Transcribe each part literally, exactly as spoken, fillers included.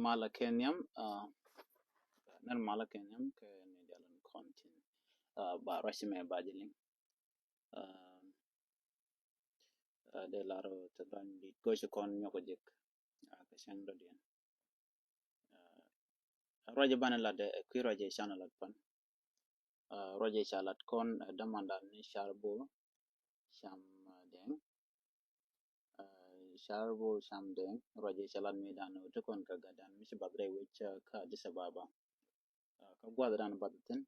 Malä kɛ nhiam, ah, nɛn malä kɛ nhiam kɛ ni dial in kɔn tin, ah, ba ruac mɛ ba jɛ liŋ. Ah, ah, dee lar ɔ te dhɔny dit go̱o̱c kɔn nyɔk jek, ah, kɛ cäŋ dɔ̱diɛn. Ah, ruac banɛ lat dee, eh, kui̱ ruac ca lat pan. Ah, ruac ca lat kɔn, eh, dämandan ni Car Bol Cam, ah, Dɛŋ. Ah, Car Bol Cam Dɛŋ, ruac ca lat mi dan wä ti kɔn kɛ gatdan mi ci bath rɛy wec, ah, kä Addis Ababa. Ah, kä guath dan bath thin,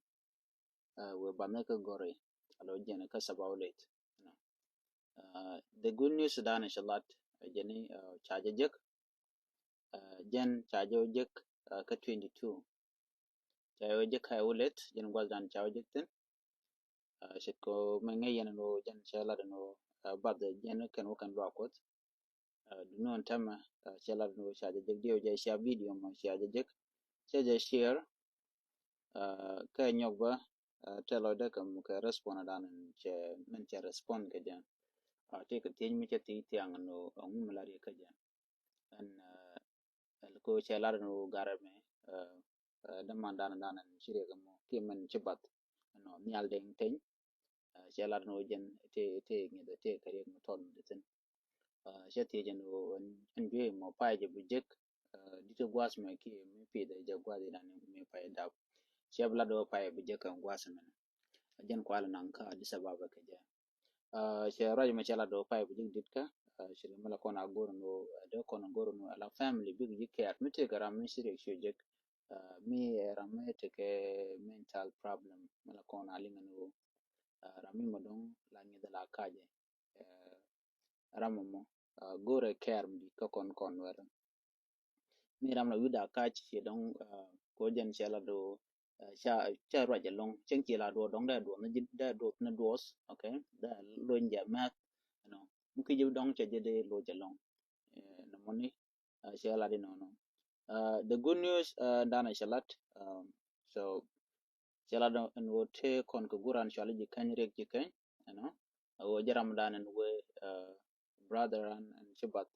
ah, wee bath ni kä gɔri, alo jɛn kä Sabau Late. Ah, the good news dan ca lat, ah, jɛn ni, ah, ca jɛ jek, ah, jɛn ca jɛ jek, ah, kä twenty two. Ca jɛ jek kä wä late, jɛn guath dan ca jɛ jek thin. Ah, ce̱tkɛ mɛ ŋäc yɛn ni wä jɛn cɛ lat ni wä, ah, bath jɛn kɛn wä kɛn luak Kuɔth. Ah, duŋni tämɛ, ah, cɛ lat ni wä ca jɛ jek diɛw jɛ cia video mɔ ca jɛ jek. Cɛ jɛ share, ah, kɛ nyɔk bä, ah, tɛl lɔcdä kɛ muk kɛ respond dan cɛ min cɛ respond kɛ jɛ. Ah, tëëkɛ thiec mi cɛ thiec thiaŋ ni wä, ah, ŋu mi lat yɛ kä jɛ. Ɛn, ah, ɛl ko cɛ lat ni wä garɛ mɛ, ah, ah, dämandan dan ɛn ci riɛk mɔ kiɛ min ci bath. Ɛnɔ Nhial Dɛŋ Teny, ah, cɛ lat ni wä jɛn tëë, tëë ŋi̱th tëë kɛ riɛk mi tɔl mi di thin. Ah, cɛ thiec ɛn wä ɛn, ɛn juey mɔ pay jɛ bi jek, ah, di̱t gua̱a̱th mɛ kiɛ mi pith jɛ gua̱a̱th idan mi pay dap. Cɛ bi lat wä pay bi jek ɛn gua̱a̱th mɛn. Jɛn kual naŋ kä Addis Ababa kɛ jɛ. Ah, cɛ ruac mɛ cɛ lat wä pay bi jek di̱t kä, ah, cɛ mi la kɔn a go̱r ni wä, ah, dee kɔn a go̱r ni wä ala family bik ji̱ care mi tëëkɛ ram mi ci riɛk cu jek. Ah, mi, eh, ram mi tekɛ mental problem mi la kɔn a liŋ ni wä. Ah, ram mi mɔ dɔŋ la ŋi̱th la kacɛ. Eh, ram mɔ, ah, go̱rɛ care mi di̱t kä kɔn kɔn wɛr. Mi ram la wi̱da kac ci dɔŋ, ah, ko jɛn cɛ la do, ah, ca, ca ruac ɛlɔŋ cɛŋ ci la do dɔŋ dee duɔth ni ji̱, dee duɔth ni duɔth, okay? Dee lony jɛ mɛth, you know. Mi ki ji̱ dɔŋ cɛ ji̱ dee loc ɛlɔŋ. Eh, nɔmɔ ni, ah, cɛ lat inɔnɔ. Ah, the good news, ah, danɛ cɛ lat, um, so cɛ lat ɛn wä tëë kɔn kɛ guran cuali ji̱ keny riɛk ji̱ keny, you know. A wä jɛ ram dan ɛn wä, ah, brother an ɛn ci bath,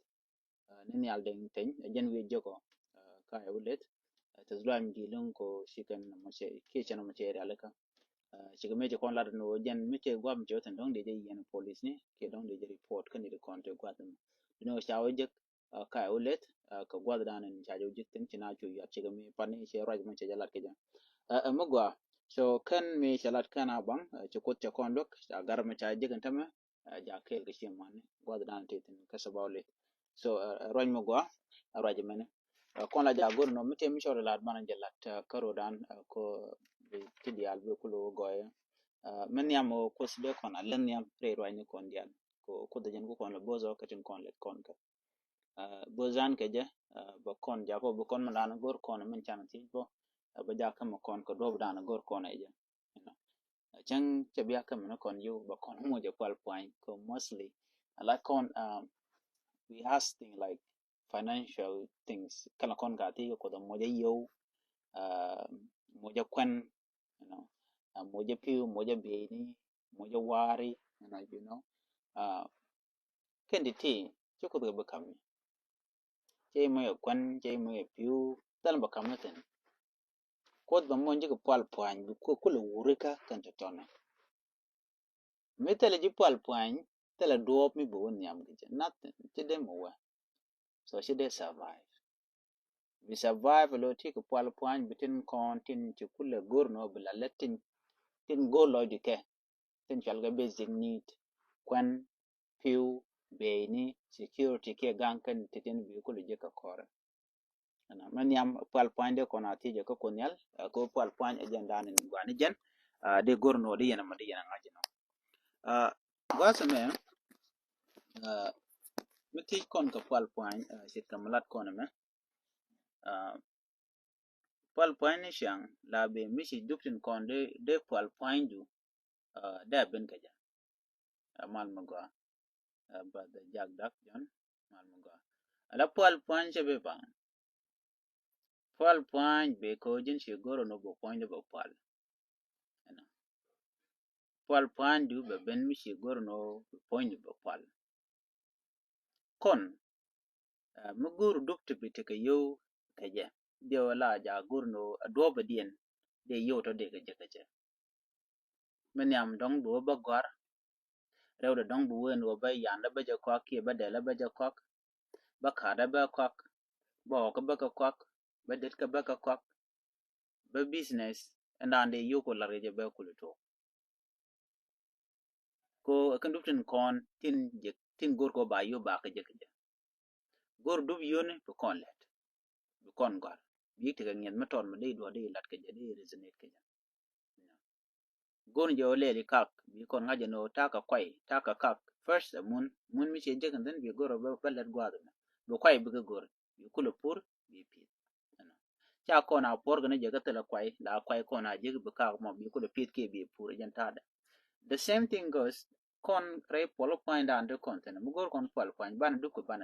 ah, ni Nhial Dɛŋ Teny, ɛ jɛn wi̱i̱ jekɔ, ah, ka ɛ wä leth, ah, tɛth luac mi ji̱ liŋ ko ci kɛn nɔmɔ cɛ, kiɛ cɛ nɔmɔ cɛ rialikä. Ah, cikɛ mëë ci kɔn lat ni wä jɛn mi cɛ guam cɛ wä thin dɔŋ dee jɛ yiɛn police ni, kiɛ dɔŋ dee jɛ report kä ni di kɔn te guath ni. Ni wä ca wä jek, ah, ka ɛ wä leth, ah, kɛ guath dan in ca jɛ wä jek thin ci na cu yuat cikɛ mi pan ni cɛ ruac mɔ cɛ jɛ lat kɛ jɛ. Ah, ah, mi gua. So kɛn mi cɛ lat kɛn a baŋ, ah, ci Kuoth cɛ kɔn luäk, ca gar mi ca jek in tämɛ, ah, ja kɛɛl kɛ ci mani guath dan ti thin kä Sabau Late. So, ah, ah, ruac mi gua, ah, ruac mɛni. Ah, kɔn la ja go̱r nɔ mi tëë mi cɔl lat banɛ jɛ lat, ah, kä ro̱dan, ah, ko bi ti diaal bi kulu gɔyɛ. Ah, mi nhiam wä Kuoth dee kɔn a leth nhiam rɛy ruac ni kɔn diaal. Ko Kuoth jɛn ku kɔn la bo̱o̱th ɔ kä tin kɔn leth kɔn kä. Ah, bo̱o̱th dan kɛ jɛ, ah, bɛ kɔn jakɔ bɛ kɔn mi dan go̱r kɔn min can thiec bɔ. Ah, bɛ jakä mi kɔn kɛ duɔp dan go̱r kɔn ɛ jɛ. You know. Ah, cäŋ cɛ bia kä mi ni kɔn yiw bɛ kɔn muc ɛ pual puany ko mostly. I like kɔn, um, we ask thing like financial things. Kɛn la kɔn ka thiec kɛ Kuoth muc ɛ yiw, ah, muc ɛ kuɛn, you know, ah, muc ɛ pi̱w, muc ɛ bieyni, muc ɛ waari, you know, you know. Ah, kɛn ti ti ci Kuoth kɛ bi kam mi. Cɛ imɔ yɛ kuɛn, cɛ imɔ yɛ pi̱w, thil bɛ kam ni thin. Kuoth bɛ muɔny ji̱ kɛ pual puany bi ku kulɛ wuri kä kɛn tɔtɔnɛ. Mi thilɛ ji̱ pual puany, thilɛ duɔɔp mi bi wä nhiam kɛ jɛ. Nothing, ci dee mi wä. So ci dee survive. Bi survive lo ti kɛ pual puany bi tin kɔn tin ci kulɛ go̱r nɔ bi la lɛ tin, tin go̱r lɔcdi kɛ. Tin cual kɛ basic need, kuɛn, pi̱w, bieyni, security kiɛ gaŋ kɛn ti tin bi kulɛ jek kɛ kɔrɛ. Ɛnɔ, mɛ nhiam pual puany dee kɔn a thiec ɛ kä Kuoth Nhial, ɛ kä pual puany ɛ jɛn dan in guani jɛn, ah, dee go̱r nɔ dee yɛn ɛmɔ dee yɛn ɛŋa̱c inɔ. Ah, gua̱a̱th ɛmɛ, ah, mi thiec kɔn kɛ pual puany, ah, ce̱tkɛ mi lat kɔn ɛmɛ. Ah, pual puany ni ciaŋ la ben mi ci dup tin kɔn dee, dee pual puanydu, ah, dee a ben kɛ jɛ. Ah, mal mi gɔaa. Ah, Brother Jack Dak John, mal mi gɔaa. Ala pual puany cɛ bi baŋ. Pual puany bɛ ko ji̱n ci go̱r nɔ bɛ puany dee bɛ pual. Ɛnɔ. Pual puanydu bɛ ben mi ci go̱r nɔ bɛ puany dee bɛ pual. Kɔn, ah, mi go̱r dup ti bi tekɛ yio̱w, kɛ jɛ. Diɛ wä la ja go̱r ni wä a duɔ̱ɔ̱p a diɛn. Diɛ yio̱w tɔ dee kɛ jɛ kɛ jɛ. Mi nhiam dɔ̱ŋ bi wä bä gɔ̱a̱r. Rɛw dɛ dɔ̱ŋ bi wä ɛn wä bä yan dɛ bä jɛ kɔak kiɛ bä dɛl dɛ bä jɛ kɔak. Bä ka̱a̱t dɛ bä kɔak. Bä ɣɔk kä bä kɛ kɔak. Bä det kä bä kɛ kɔak. Bä business ɛn daan dee yio̱w kɛ lar kɛ jɛ bä kul tuɔɔk. Ko ɛ kɛn dup tin kɔn tin jɛ tin go̱r kɛ ba yio̱w ba kɛ jɛ kɛ jɛ. Go̱r dup yio̱ni bi kɔn lɛt. Bi kɔn gɔ̱a̱r. Bi tekɛ ŋiɛth mi tɔt mi dee duɔ̱ɔ̱r dee lat kɛ jɛ dee resonate kɛ jɛ. Go̱r jɛ wä lɛli kak bi kɔn ŋa̱c jɛ ni wä ta̱a̱ kɛ kuay ta̱a̱ kɛ kak. First ɛ mun mun mi ciɛ jek and then bi go̱r bä bä lɛt gua̱a̱th mi bi kuay bi kɛ go̱r bi kulɛ pur bi pi̱th. Ca kɔn a puɔr kɛ ni jɛ kä thilɛ kuay la kuay kɔn a jek bi kak mɔ bi kulɛ pi̱th kiɛ bi pur jɛn ta̱a̱dɛ. The same thing goes kɔn rɛy puɔl puany dan ti kɔn thin mi go̱r kɔn puɔl puany banɛ dup kɛ banɛ